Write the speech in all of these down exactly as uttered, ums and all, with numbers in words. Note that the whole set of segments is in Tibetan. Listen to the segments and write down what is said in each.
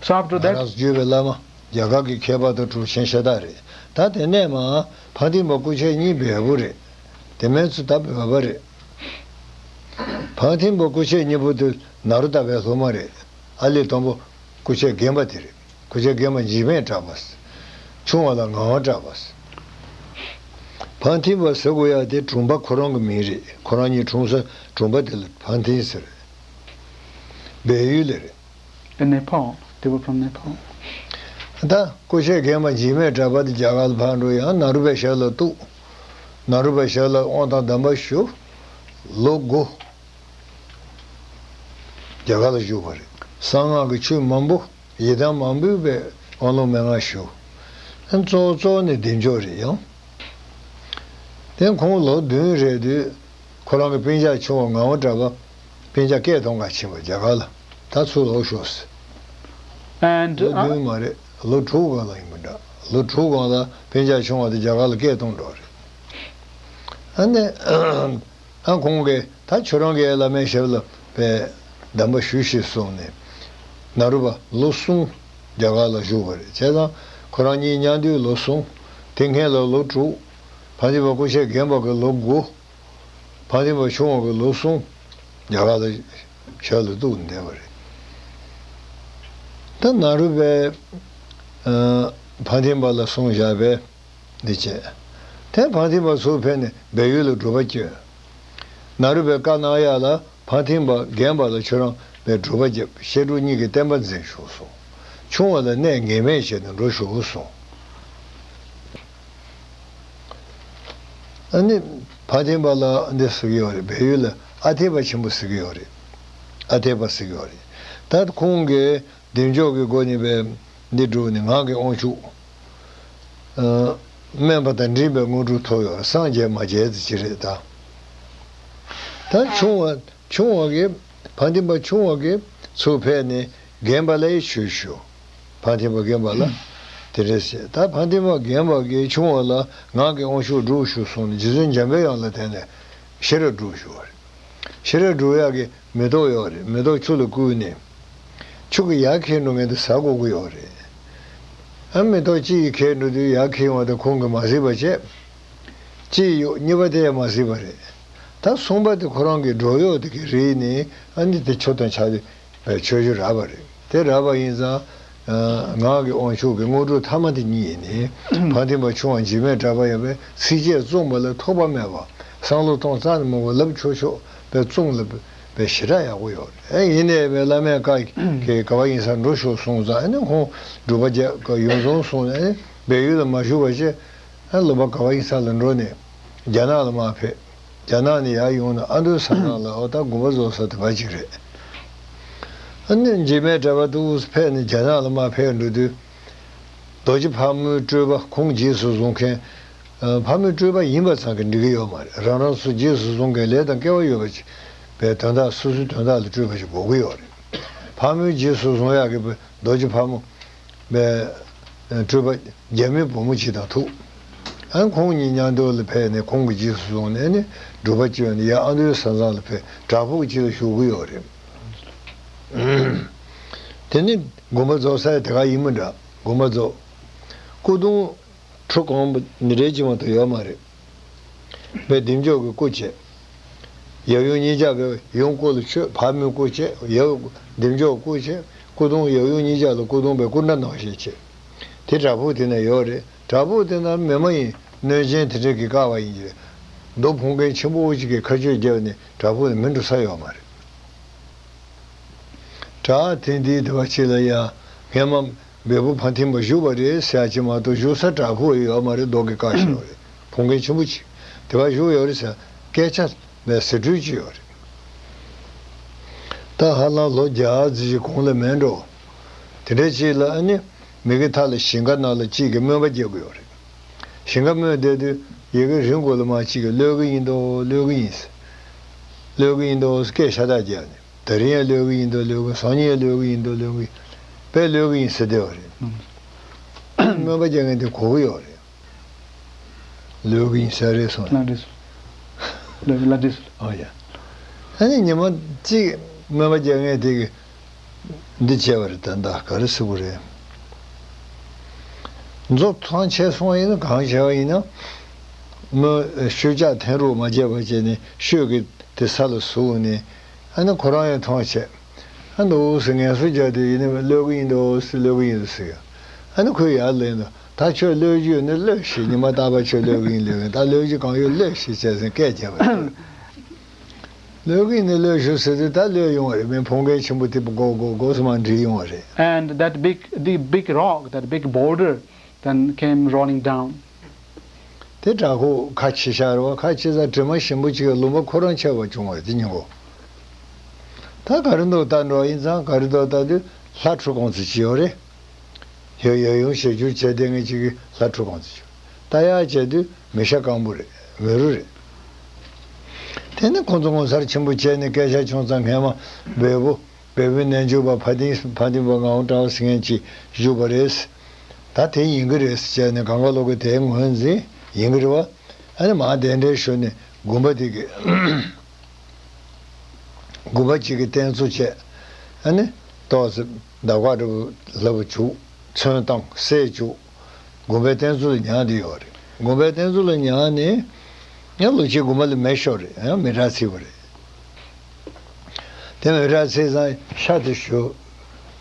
After that, ང་རང་ཚོ་བརྒྱུད་པའི་བླ་མ་རྒྱ་གར་གྱི་མཁས་པ་དང་གྲུབ་ཆེན་ཤ་སྟག་རེད། ད་དེ་ནས་མར་ཕ་ཐིམ་པ་སྐུ་མཆེད་གཉིས་བལ་པོ་རེད། དེ་མིན་ཚོ་ད་བོད་པ་རེད། ཕ་ཐིམ་པ་སྐུ་མཆེད་གཉིས་པོ་དེ་ནཱ་རོ་ཏ་པའི་སློབ་མ་རེད། ཨ་ལས་དང་པོ་སྐུ་མཆེད་རྒན་པ་དེ་རེད། སྐུ་མཆེད་རྒན་པ་འཇིགས་མེད་གྲགས་པ། ཆུང་བ་ལ་ངག་དབང་གྲགས་པ། ཕ་ཐིམ་པ་ཟེར་དགོས་ཡ་དེ་གྲུང་པ་ཁོ་རང་གི་མིང་རེད། ཁོ་རང་གཉིས་གྲུང་ས་གྲུང་པ་དེ་ལ་ཕ་ཐིམ་ཟེར། བལ་ཡུལ་ལ་རེད། In Nepal, they were from Nepal. ད་སྐུ་མཆེད་རྒན་པ་འཇིགས་མེད་གྲགས་པ་དེ་རྒྱ་གར་ལ་ཕར་འགྲོ། ཡང་ནཱ་རོ་པའི་ཞབས་ལ་གཏུགས། ནཱ་རོ་པའི་ཞབས་ལ་དབང་དང་གདམས་པ་ཞུ། ལོ་དགུ་རྒྱ་གར་ལ་བཞུགས་པ་རེད། གསང་སྔགས་ཀྱི་ཆོས་མང་པོ། ཡི་དམ་མང་པོའི་པའི་དབང་ལུང་མན་ངག་ཞུ། ཨ་གཙོ་བོ་གཙོ་བོ་ནི་བདེ་མཆོག་རེད་ཡང་། དེ་ཁོང་ལོ་བདུན་རེད་དུས། ཁོ་རང་གི་སྤུན་ཀྱག་ཆུང་བ་ངག་དབང་གྲགས་པ་སྤུན་ཀྱག་སྐད་གཏོང་ག་ཕྱིན་པ་རྒྱ་གར་ལ། ད་ཚུར་ལོག་ཤོག་ཟེར། And ལོ་uh, བདུན་མ་རེད། ལོ་དྲུག་སྒང་ལ་ཡིན་པ་འདྲ། ལོ་དྲུག་སྒང་ལ་སྤུན་ཀྱག་ཆུང་བ་དེ་རྒྱ་གར་ལ་སྐད་གཏོང་འགྲོ་རེད། ཨ་ནི། ཨ་ཁོང་གིས་ད་ཁྱོད་རང་གི་བླ་མའི་ཞབས་ལ་པའི་གདམས་པ་ཞུ་ཞེས་གསུངས་ནས། ནཱ་རོ་པ་ལོ་གསུམ་རྒྱ་གར་ལ་བཞུགས་པ་རེད། བྱས་ཙང་ཁོ་རང་གཉིས་མཉམ་དུས་ལོ་གསུམ། དེ་སྔོན་ལ་ལོ་དྲུག་ཕ་ཐིམ་པ་སྐུ་མཆེད་རྒན་པ་གི་ལོ་དགུ། ཕ་ཐིམ་པ་ཆུང་བ་གི་ལོ་གསུམ། རྒྱ་གར་ལ་ཞབས་ལ་གཏུགས་བསྡད་པ་རེད། ད་ནཱ་རོ་པས་ཨ་ཕ་ཐིམ་པ་ལ་གསུངས་བཞག་པས། འདི་བྱས། དེ་ཕ་ཐིམ་པ་ཚུར་ཕེབས་ནས་བལ་ཡུལ་ལ་སྒྲུབ་པ་བསྐྱོན། ནཱ་རོ་པས་བཀའ་གནང་ཡག་ལ་ཕ་ཐིམ་པ་རྒན་པ་ལ་ཁྱོད་རང་པའི་སྒྲུབ་པ་རྒྱབ། བཤད་སྒྲུབ་གཉིས་ཀྱི་བསྟན་པ་འཛིན་ཤོག་གསུངས། ཆུང་བ་ལ་གནས་ངེས་མེད་བྱས་ནས་འགྲོ་ཤོག་གསུངས། ཨ་ནི་ཕ་ཐིམ་པ་ལ་འདི་ཟེར་གྱི་ཡོད་རེད། བལ་ཡུལ་ལ་ཨ་ཐེག་པ་ཆེན་པོ་ཟེར་གྱི་ཡོད་རེད། ཨ་ཐེག་པ་ཟེར་གྱི་ཡོད་རེད། ད་ཁོང་གིས་བདེ་མཆོག་གི་སྒོ་ནས་པའི་འདི་བསྒྲུབས་ནས་ངག་གི་དབང་ཕྱུག་ཨ་སྨན་པ་དང་འདྲེས་པའི་དངོས་གྲུབ་ཐོབ་ཡོད། སངས་རྒྱས་མ་རྒྱས་ཟེར་གྱི་རེད་ད། ད་ཆུང་བ་ཆུང་བ་གིས་ཕ་ཐིམ་པ་ཆུང་བ་གིས་ཚུར་ཕེབས་ནས་རྒན་པ་ལ་ཡི་ཆོས་ཞུ། ཕ་ཐིམ་པ་རྒན་པ་ལ་དེ་འདྲ་བྱས། ད་ཕ་ཐིམ་པ་རྒན་པ་གིས་ཆུང་བ་ལ་ངག་གི་དབང་ཕྱུག་སྒྲུབ་ཞུ་གསུངས་ནས་རྗེ་བཙུན་འཇམ་པའི་དབྱངས་ལ་དེ་ནས་ཤེས་རབ་སྒྲུབ་ཞུ་བ་རེད། ཤེས་རབ་སྒྲུབ་ཡག་གི་མེ་ཏོག་ཡོད་རེད། མེ་ཏོག་ཆུ་ལ་བསྐུས་ནས། ཆུ་གིས་ཡར་ཁྱེར་འགྲོ་མཁན་དེ་ཟ་དགོས་ཀྱི་ཡོད་རེད། ཨ་མེ་ཏོག་གཅིག་གིས་ཁྱེར་འགྲོ་དུས་ཡར་ཁྱེར་ཡོང་བ་དེ་ཁོང་གིས་མ་གཟིགས་པ་བྱས། གཅིག་གཡུག་གཉིས་པ་དེ་ཡང་མ་གཟིགས་པ་རེད། ད་གསུམ་པ་དེ་ཁོ་རང་གི་འགྲོ་གཡོག་དེ་གིས་རིག་ནས། ཨ་ནི་དེ་ཆུ་དང་ཆ་དེ་བའི་ཆོས་ཞུ་རག་པ་རེད། དེ་རག་པ་ཡིན་ཙང་། ངག་གི་དབང་ཕྱུག་གི་དངོས་གྲུབ་ཐ་མ་དེ་ཉིད་ཡིན་ནི། ཕ་ཐིམ་པ་ཆུང་བ་འཇིགས་མེད་གྲགས་པ་ཡིན་པས་ཚིགས་བཅད་བཙུམས་པ་ལ་ཐོགས་པ་མེད་པ། བསམ་བློ་གཏོང་རྩ་ནས་མང་པོ་ལབ་ཆོག་ཆོག་པའི་བཙུམས་ལ་པའི་ཞེ་དྲག་ཡག་པོ་ཡོད་རེད། ཨེ་ཡིན་ནའི་པའི་བླ་མའི་བཀའ་གི་ག་བ་ཡིན་ས་འགྲོ་ཤོག་གསུངས་ཙང་། ཨ་ནི་ཁོང་སྒྲུབ་པ་རྒྱབ་ཀ་ཡོངས་རྫོགས་སོང་ནས། ཨ་ནི་བལ་ཡུལ་ལ་མ་བཞུགས་པ་བྱས། ཨ་ལུང་པ་ག་བ་ཡིན་ས་ལ་འགྲོ་ནས་རྒྱ་ནག་ལ་མར་ཕེབས། རྒྱ་ནག་ནས་ཡར་ཡོང་ནས་ཨ་མདོའི་ས་མཚམས་ལ། འོ་ད་དགོངས་པ་རྫོགས་ས་དེ་བ་ཅིག་རེད། ཨ་ནི་འཇིགས་མེད་གྲགས་པ་དུ་ཕེབས་ནས་རྒྱ་ནག་ལ་མར་ཕེབས་འགྲོ་དུས། རྡོ་རྗེ་ཕག་མོའི་སྤྲུལ་པ་ཁོང་རྗེས་སུ་བཟུང་མཁན། ཕག་མོའི་སྤྲུལ་པ་ཡིན་པ་ཙམ་གྱིས་འགྲིག་གི་ཡོད་མ་རེད། རང་རང་སོ་རྗེས་སུ་བཟུང་མཁན་ལས་དང་སྐལ་བ་ཡོད་པ་ཅིག་པའི་དོན་དག་སོ་སོའི་དོན་དག་ལ་སྤྲུལ་པ་ཞིག་དགོས་ཀྱི་ཡོད་རེད། ཕག་མོའི་རྗེས་སུ་བཟུང་ཡག་གི་རྡོ་རྗེ་ཕག་མོ། པའི་སྤྲུལ་པ་རྒྱ་མིའི་བུ་མོ་ཅིག་དང་ཐུག་ཨ་ཁོང་གཉིས་མཉམ་དུ་ལ་ཕེབས་ནས་ཁོང་གི་རྗེས་སུ་བཟུང་ནས་ནི་སྒྲུབ་པ་བསྐྱོན་ནས་ཡར་ཨ་མདོའི་ས་མཚམས་ལ་ཕེབས། བྲག་ཕུག་ཅིག་ལ་བཞུགས་ཀྱི་ཡོད་རེད། དེ་ནི་དགོངས་པ་རྫོགས་ས་དེ་ག་ཡིན་མི་འདྲ། དགོངས་པ་རྫོགས། སྐུ་གདུང་ཁྲི་གོང་མ་ནི་རེ་གཅིག་མ་གཏོགས་ཡོད་མ་རེད། པའི་བདེ་མཆོག་གི་སྐུ་བྱས། ཡབ་ཡུམ་གཉིས་ཆ་པའི་ཡུམ་སྐུ་ལ་མཆོད། ཕ་མའི་སྐུ་བྱས། ཡབ་བདེ་མཆོག་སྐུ་བྱས། སྐུ་གདུང་ཡབ་ཡུམ་གཉིས་ཆ་ལ་སྐུ་གདུང་པའི་སྐུ་འདྲ་གནང་བཞེས་བྱས། དེ་བྲག་ཕུག་དེ་ན་ཡོད་རེད། བྲག་ཕུག་དེ་ན་མི་མ་ཡིན་གནོད་སྦྱིན་དེ་འདྲ་གིས་བཀག་པ་ཡིན་གྱི་རེད། རྡོ་ཕུང་མཁན་ཆེན་པོ་ཅིག་གིས་མཁའ་སྤྱོད་བརྒྱབ་ནས་བྲག་ཕུག་ནས་མི་འགྲོ་ས་ཡོད་མ་རེད། བྲག་དེ་འདིའི་དེ་བ་ཅིག་ལ་ཡ་སྔས་མ་བལ་པོ་ཕ་ཐིམ་པ་བཞུགས་པ་རེད་ཟེར་ཡ་ཅིག་མ་གཏོགས་བཞུགས་ས་བྲག་ཕུག་ཡོད་མ་རེད། རྡོ་གིས་བཀག་བཞག་ཡོད་རེད། ཕུང་མཁན་ཆེན་པོ་ཅིག་དེ་བ་བཞུགས་ཡོད་རེད་ཟེར་སྐད་ཆ་མེད་ཟེར་སྒྲོས་ཅིག་ཡོད་རེད། ད་ཧ་ལམ་ལོ་བརྒྱ་ཙམ་ཞིག་གོང་ལ་མེད་འགྲོ། དེ་འདྲ་ཅིག་ལ་ཨ་ནི་མི་གི་མཐའ་ལ་ཞིང་ཁ་ནང་ལ་གཅིག་གིས་སྨོན་པ་རྒྱག་གི་ཡོད་རེད། ཞིང་ཁ་སྨོན་བསྡད་དུས་ཡི་གེ་རིང་གོ་ལ་མ་གཅིག་གིས་གློད་གི་ཡིན་དོ། གློད་གི་ཡིན་ཟེར། གློད་གི་ཡིན་དོ་ཟེར་སྐད་ཤ་སྟག་རྒྱག་ནས། ད་རིང་ཡང་གློད་གི་ཡིན་དོ། གློད་གི། སང་ཉིན་ཡང་གློད་གི་ཡིན་དོ། གློད་གི། དཔེ་གློད་གི་ཡིན་ཟེར་བསྡད་པ་རེད། སྨོན་པ་རྒྱག་མཁན་དེ་གོ་གི་ཡོད་རེད། གློད་གི་ཡིན་ཟེར་རེད་སོང་། ལ་འདྲེས་སོང་། གློད་གི་ལ་འདྲེས་སོང་། ཨོ་ཡ། ཨ་ནི་ཉི་མ་གཅིག་སྨོན་པ་རྒྱག་མཁན་དེ་གིས་ འདི་བྱས་པ་རེད། ད་ད་ག་རེ་ཟེར་དགོས་རེད། མཛོ་ཐང་ཆད་སོང་བ་ཡིན་ན། གང་བྱས་པ་ཡིན་ན། མོས་ཤུལ་བཞག་འཐེན་རོགས་མ་བྱས་པ་བྱས་ནས་ཤུལ་གྱི་དེ་ས་ལ་ཟུག་ནས། ཨ་ནི་ཁོ་རང་ཡང་མཐོང་བྱས། ཨ་འདུག་སེ་ངལ་གསོ་རྒྱག་དུས་ཡིན་ནའི་གློད་ཀྱི་ཡིན་འདུག་སེ་གློད་ཀྱི་ཡིན་འདུག་ཟེར། ཨ་ནི་ཁོས་ཡར་ལེན་དུས། ད་ཁྱོད་གློད་རྒྱུ་ཡོད་ན་གློད་ཤིག་ཉི་མ་རྟག་པར་ཁྱོད་གློད་ཀྱི་ཡིན་གློད་ཀྱི་ཡིན། ད་གློད་རྒྱུ་གང་ཡོད་གློད་ཤིག་བྱས་ཟིན་སྐད་བརྒྱབ་པ་རེད། གློད་ཀྱི་ཡིན་ན་གློད་ཤོག་ཟེར་དུས་ད་གློད་ཡོང་བ་རེད། མི་ཕོ་རྒན་ཆེན་པོ་དེ་མགོ་མགོ་མགོ་སུ་མ་འདྲིལ་ཡོང་བ་རེད། And that big, the big rock, that big boulder, then came rolling down. དེ་བྲག་ཁུག་ཁ་ཕྱེ་ཤག་རེད་བ། ཁ་ཕྱེ་ས་དྲི་མ་ཞིམ་པོ་ཅིག་གི་ལུང་པ་ཁོ་རང་ཆགས་པ་བྱུང་བ་རེད། དེ་ཉིན་གུང་། ད་ག་རེ་འདུག་ལྟ་འགྲོ་ཡིན་ཙང་། ག་རེ་འདུག་ལྟ་དུས་ལྷ་ཁྲུ་གང་ཙམ་ཅིག་ཡོད་རེད། ཡོ་ཡོ་ཡོང་ཞེ་བསྒྱུར་བྱས་བསྡད་མཁན་ཅིག་གི་ལྷ་ཁྲུ་གང་ཙམ་ཅིག་ལྟ་ཡག་བྱས་དུས་མི་ཤ་སྐམ་པོ་རེད། མི་རུ་རེད། དེ་ནི་ཁོང་ཚོ་ངོ་མཚར་ཆེན་པོ་བྱས་ནས་སྐད་ཆ་བྱུང་ཙང་། སྔས་མ་བལ་པོ་བལ་པོའི་རྣལ་འབྱོར་པ་ཕ་ཏིང་ཕ་ཏིང་པ་ངག་དབང་གྲགས་པ་ཟེར་མཁན་ཅིག་བཞུགས་པ་རེད། ད་དེ་ཡིན་གྱི་རེད་ཟེར་བྱས་ནས་གང་ག་ལོག་གི་དེའི་ངོས་འཛིན་ཡིན་གྱི་རེད་བ། ཨ་ནི་མར་གདན་འདྲེན་ཞུས་ནས་དགོན་པ་དེ་གི་དགོན་པ་གཅིག་གི་རྟེན་གཙོ་བྱས། ཨ་ནི་ཏོག་ཙམ་འདབ་ཁ་འདྲ་པོ་ལྷ་བུ་བྱུག་ཚོན་བཏང་སེ་བྱུག་དགོན་པའི་རྟེན་གཙོ་ལ་ཉར་བསྡད་ཡོད་རེད། དགོན་པའི་རྟེན་གཙོ་ལ་ཉར་ནས་ཡང་ལོ་གཅིག་དགོན་པ་ལ་མེ་ཤོར་རེད། ཡང་མེ་དྲག་ཚིག་པ་རེད། དེ་མེ་དྲག་ཚིག་ཙང་ཤ་དེ་ཞུ།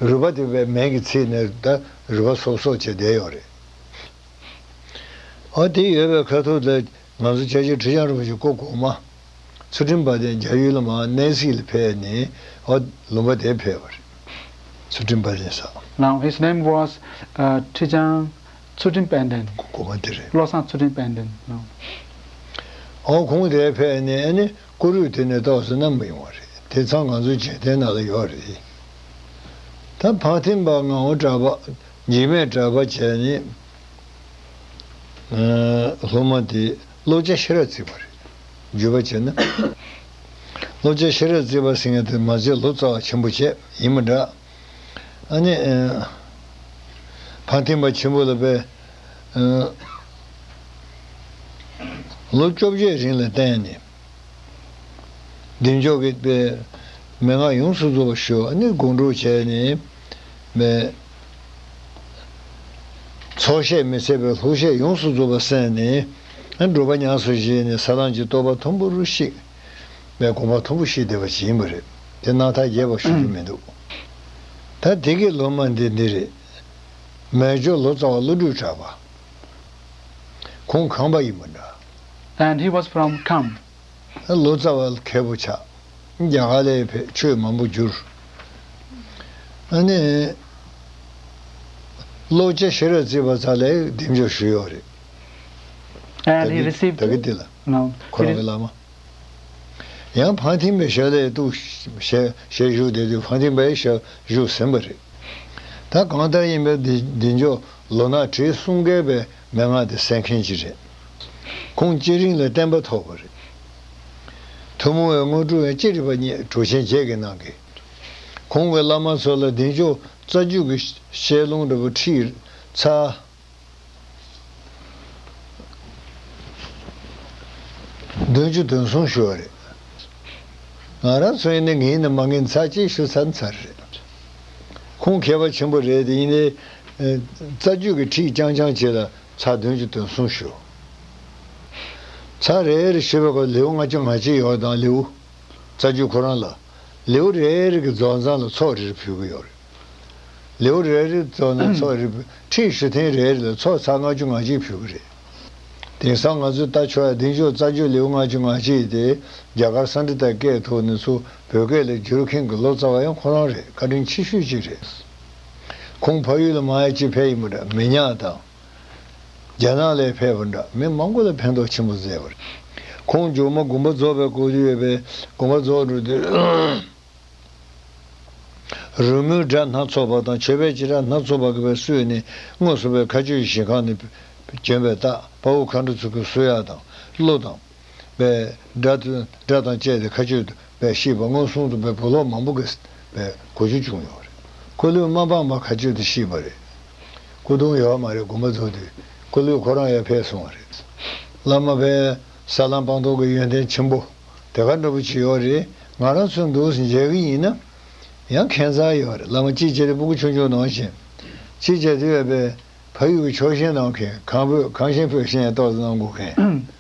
རུས་པ་དེ་བས་མེ་གིས་ཚིག་ནས་ད་རུས་པ་སོབ་སོབ་བྱས་བསྡད་ཡོད་རེད། ཨ་དེ་ཡོད་པའི་ཁ་ཐུག་ལ་ང་ཚོ་ཆ་ཆེན་ཁྲི་བྱང་རིན་པོ་ཆེ་སྐུ་གོང་མ་ཚུལ་ཁྲིམས་དཔལ་ལྡན་རྒྱ་ཡུལ་ལ་མར་གནས་གཟིགས་ལ་ཕེབས་ནས། ཨ་ལུང་པ་དེར་ཕེབས་པ་རེད། ཚུལ་ཁྲིམས་དཔལ་ལྡན་ས། Now his name was uh, Trichang Tsutim Penden. གོ་མ་དེ་རེད། བློ་བཟང་ཚུལ་ཁྲིམས་པཎ་ཌན། ཨོ་ཁོང་དེར་ཕེབས་ནས་ཨ་ནི་སྐུ་རུས་དེ་ནས་ཏོག་ཙམ་བསྣམས་པ་ཡོང་བ་རེད། དེ་ཚང་ང་ཚོའི་མཇལ་རྟེན་ནང་ལ་ཡོད་རེད། ད་ཕ་ཐིམ་པ་ངག་དབང་གྲགས་པ་འཇིགས་མེད་གྲགས་པ་བྱས་ནས། ཨ་སློབ་མ་དེ་བློ་རྒྱ་ཤེས་རབ་བརྩེགས་པ་རེད། བརྗོད་པ་བྱས་ན། བློ་རྒྱ་ཤེས་རབ་བརྩེགས་པ་ཟེར་མཁན་དེ་མ་ཚད་ལོ་ཙཱ་བ་ཆེན་པོ་བྱས་ཡིན་པ་འདྲ། ཨ་ནི་ཨ་ཕ་ཐིམ་པ་ཆེན་པོ་ལ་པས་ཨ་ལོ་བཅོ་བརྒྱད་རིང་ལ་བསྟེན་ནས། བདེ་མཆོག་གི་པས་མན་ངག་ཡོངས་སུ་རྫོགས་པ་ཞུ། ཨ་ནི་དགོངས་སྒྲུབ་བྱས་ནས། པས་ཚོགས་ཤས་མི་ཚད་པའི་ལྷུག་བཤད་ཡོངས་སུ་རྫོགས་པ་གསན་ནས། ཨ་སྒྲུབ་པ་ཉམས་སུ་བཞེས་ནས་ས་ལམ་གྱི་རྟོགས་པ་མཐོན་པོར་གཤེགས། པའི་དགོངས་པ་མཐོན་པོ་བཞེས་བསྡད་པ་ཞིག་ཡིན་པ་རེད། དེ་རྣམ་ཐར་རྒྱས་པ་ཞུ་རྒྱུ་མི་འདུག་ད་དེ་གི་སློབ་མ་འདི་འདི་རེད། མལ་ཇོ་ལོ་ཙཱ་བ་ཀླུ་སྒྲུབ་གྲགས་པ། ཁོང་ཁམས་པ་ཡིན་པ་འདྲ། And he was from Kham. ལོ་ཙཱ་བ་མཁས་པོ་ཆགས། རྒྱ་གར་ལ་ཕེབས། ཆོས་མང་པོ་བསྒྱུར། ཨ་ནི་བློ་རྒྱ་ཤེས་རབ་བརྩེགས་པ་ཙམ་ལ་གདེང་འཇོག་ཞུས་ཡོད་རེད། And he ད་གི་received ད་གི་འདི་ལ no, ཁོ་རང་གི་བླ་མ། ཡང་ཕ་ཐིམ་པའི་ཞབས་ལ་ཏུ་ཞལ་ཞལ་བཞུགས་བསྡད་དུས་ཕ་ཐིམ་པའི་ཞབས་བཞུགས་ཟིན་པ་རེད། ད་གང་ལྟར་ཡིན་པའི་འདི་འདི་འཇོག་ལོ་ན་བགྲེས་གསུམ་ཀའི་པའི་མན་ངག་དེ་གསན་མཁན་ཅིག་རེད། ཁོང་སྐྱེ་རིང་ལ་བསྟན་པ་ཐོབ་པ་རེད། ཐུན་མོང་བའི་དངོས་གྲུབ་ཡང་ཅི་རིགས་པ་བརྙེས། གྲུབ་ཆེན་བརྒྱད་ཀྱིས་གནང་གི། ཁོང་གི་བླ་མ་ཚོ་ལ་གདེང་འཇོག་རྩ་རྒྱུད་ཀྱི་བཤད་ལུང་འདྲ་པོ་ཁྲིད་ཚར། བདུན་ཅུ་དོན་གསུམ་ཞུ་བ་རེད། ང་རང་ཚོ་ཡིན་ན་ངེས་ནས་མ་ངེས་ཚར་གཅིག་ཞུ་ཚར་ཚར་རེད། ཁོང་མཁས་པ་ཆེན་པོ་རེད་དེ། ཡིན་ནའི་རྩ་རྒྱུད་ཀྱི་ཁྲིད་རྐྱང་རྐྱང་བྱས་ལ་ཚར་བདུན་ཅུ་དོན་གསུམ་ཞུ། ཚར་རེ་རེ་ཞུ་བའི་སྐབས་ལེའུ་ལྔ་བཅུ་ང་གཅིག་ཡོད་དང་། ལེའུ་རྩ་རྒྱུད་ཁོ་རང་ལ་ལེའུ་རེ་རེ་གི་རྫོགས་མཚམས་ལ་ཚོགས་རེ་རེ་ཕུལ་གི་ཡོད་རེད། ལེའུ་རེ་རེ་ཚོགས་ནས་ཚོགས་རེ་ཁྲིད་ཞུ་ཐེངས་རེ་རེ་ལ་ཚོགས་ཚར་ལྔ་བཅུ་ང་གཅིག་ཕུལ་གི་རེད། དེང་སང་ང་ཚོས་ལྟ་ཆོག་ཡ་གདེང་འཇོག་རྩ་རྒྱུད་ལེའུ་ལྔ་བཅུ་ང་གཅིག་དེ་རྒྱ་གར་སཾ་སྐྲྀ་ཏའི་སྐད་ཐོག་ནས་ཚུར་བོད་སྐད་ལ་བསྒྱུར་མཁན་གྱི་ལོ་ཙཱ་བ་ཡང་ཁོ་རང་རེད། བཀའ་དྲིན་ཆེ་ཤོས་ཅིག་རེད། ཁོང་ཕ་ཡུལ་ལ་མར་ཡ་གཅིག་ཕེབས་ཡིན་པ་འདྲ། མི་ཉག་དང་། རྒྱ་ནག་ལ་ཕེབས་པ་འདྲ། མི་མང་པོ་ལ་ཕན་ཐོགས་ཆེན་པོ་མཛད་པ་རེད། ཁོང་མཇུག་མ་དགོངས་པ་རྫོགས་པའི་སྐབས་དུས་ཡོད་པའི་དགོངས་པ་རྫོགས་འགྲོ་དུས། རོལ་མོའི་སྒྲ་སྣ་ཚོགས་པ་དང་མཆོད་པའི་བྱེ་བྲག་སྣ་ཚོགས་པ་གིས་བསུས་ནས། དངོས་སུ་བའི་མཁའ་སྤྱོད་ཀྱི་ཞིང་ཁམས་ནས་བྱོན་པའི་རྟགས། དཔའ་བོ་མཁའ་འགྲོ་ཚོ་གིས་བསུ་ཡག་དང་། གླུ་དང་། པའི་སྒྲ་དང་སྒྲ་དང་བཅས་ཏེ་མཁའ་སྤྱོད་དུ་པའི་ཤེས་པ་མངོན་སུམ་དུ་པའི་བུ་སློབ་མང་པོ་གིས་པའི་གོ་རྒྱུ་བྱུང་ཡོད་རེད། སྐུ་ལུས་མ་སྤངས་པར་མཁའ་སྤྱོད་དུ་གཤེགས་པ་རེད། སྐུ་གདུང་ཡོད་མ་རེད། དགོངས་པ་རྫོགས་དུས་སྐུ་ལུས་ཁོ་རང་ཡར་ཕེབས་སོང་བ་རེད། བླ་མ་པའི་ས་ལམ་སྤངས་རྟོགས་ཀྱི་ཡོན་ཏན་ཆེན་པོ་དེ་ག་འདྲ་པོ་ཅིག་ཡོད་རེད། ང་རང་ཚོས་འདུག་སེ་མཇལ་གི་ཡིན་ན། ཡང་ཁྱད་མཚར་ཡོད་རེད། བླ་མ་གཅིག་བྱས་ཏེ་སྤུ་གུ་ཆུང་ཆུང་ནང་བཞིན། གཅིག་བྱས་ཏེ་ཡོད་པའི་ཕ་ཡུལ་གྱི་ཕྱོགས་ཞེན་གནང་མཁན། གངས་བོད་གངས་ཞེན་བོད་ཞེན་ཏོག་ཙམ་གནང་དགོས་མཁན།